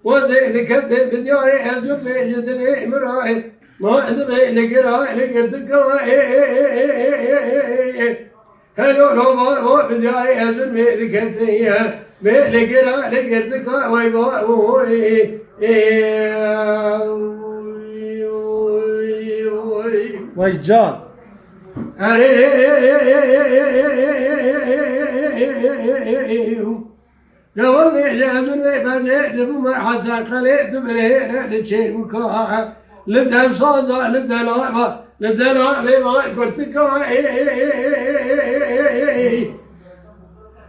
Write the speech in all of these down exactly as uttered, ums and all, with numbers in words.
Wezê dikete bi diyarê ez û bê ji dilê min re, ma ez bê li gira li girtika, helo lo va va bi diyarê ez û bê dikete ye, bê li gira li girtika, way va, oy, oy, oy, oy. Vay can. Erê. Devam eyle, emir ve bende, dibûme hesaqelê, dibirê, li çêrûka, li demsaza, li delava, li delavê va kurtika, ey, ey, ey.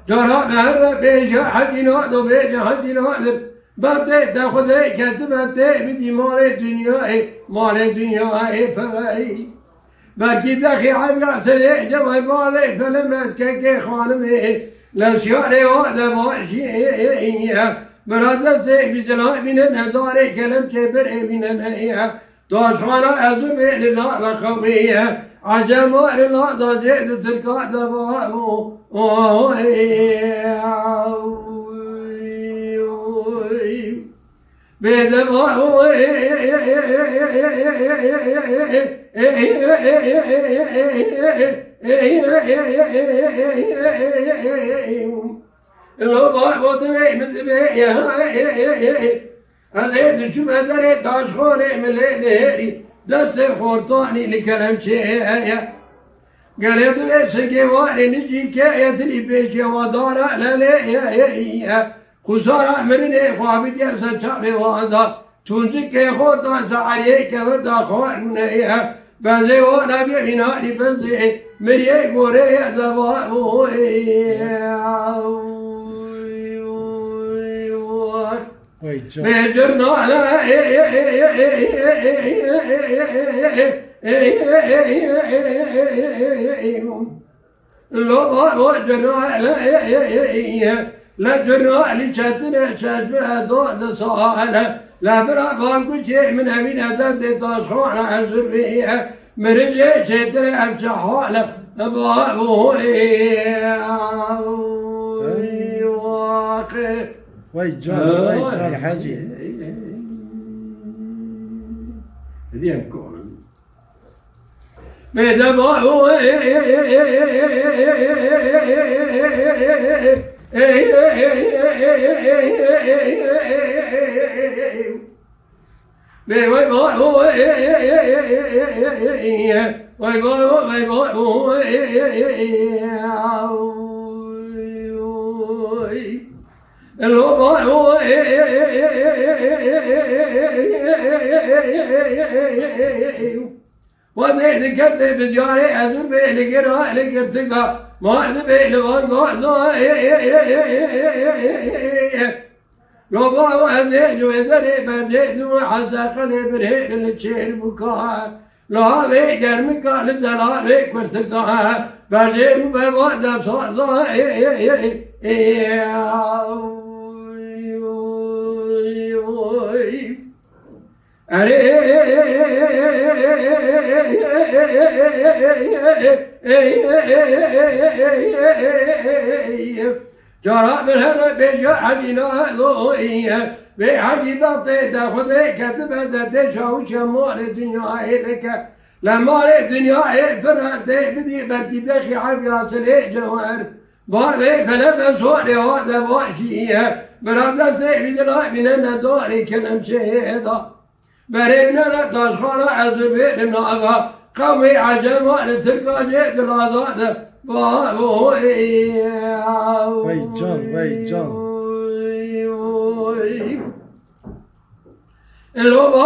Cara behre bêje, hecî nado bêje, hecî nadim. Berdê te Xwedê ketime tê bidî malê dinyayê, malê dinyayê pereyî. Belkî dexî evla serê ceway balê felemet kekê xanimê. Leşyarê wa de başî. Bira destê bî zilay bîne nedarê kelem çê bir ê bîne neye. Taşxana ez û bê li la ve qewmê ye. Ecema li la da zê di tirka de va. Bêdema. Lo bar gotinê min dibê. Ez ê diçûme derê taşxanê min lê nihêrî. Destê xortanî li kelemçê heye. Gelê divê singê warê nicî ke ye dilî pêşê wa dara lelê ye. Xusara mirinê xwe bidye ser çavê wan da. Tuncikê xortan saeriyê keve da xwarûne ye. Benzê wan nabê vînarî benzê miriyê gorê ye deva. Oy, oy, oy, oy. Vay can. Bê cirna. Lo ba lo cira le cira li çetine çeşme do de sahale. Le bira van ku çê min evîne derdê taşxana ez zirvê ye. Mirin jê çêtir ev çi hale. Ba bo. Vay can, vay can hecî. Diyen korin. Bêdema. Bê vay vay. Vay vay vay vay. Lo vay. Wa dê dikete bi diyarê ez û bê li gira li girtika, ma ez bê li van goza. Lo ba wa ez ê ji wê derê berdê dû hezaqelê birê li çêr bûka. Lo ha vê germika li dela vê kurtika. Berdê û be va demsaza. Cara bir here bêje evîna loye. Vê hecî da tê de Xwedê ketibe de tê şawişe malê dinyayê bike. Le malê dinyayê pir e tê bidî belkî dexî evya silê cewher. Bar vê fele ve sorê wa de başî ye. Bira destê vî dilay bîne nedarê kelemçeyê da. Berê bîne ne taşxana ez û bê li nava. Qewmê ecema li tirka jê dilaza de. Vay can, vay can. Lo ba.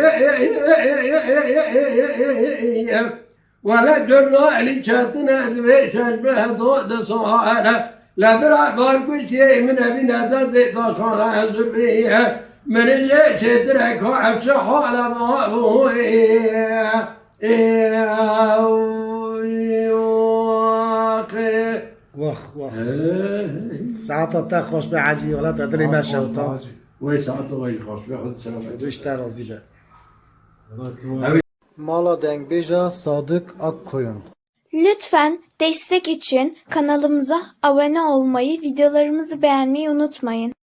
Wele dönna eli çatine divê şeşme hezor de sohare. Le bira balkuşiyê min evîne de dê da sohare hezur bîye. Min jê çêtire ka efşe hale va bu. Wax, wax. Saeta te xweş be Hecî, wela te dilê me şewta. Wey saeta wey xweş be, Xwedê selamet. Xwedê ji te razî be. Mala dengbêja Sadık Akkoyun. Lütfen destek için kanalımıza abone olmayı, videolarımızı beğenmeyi unutmayın.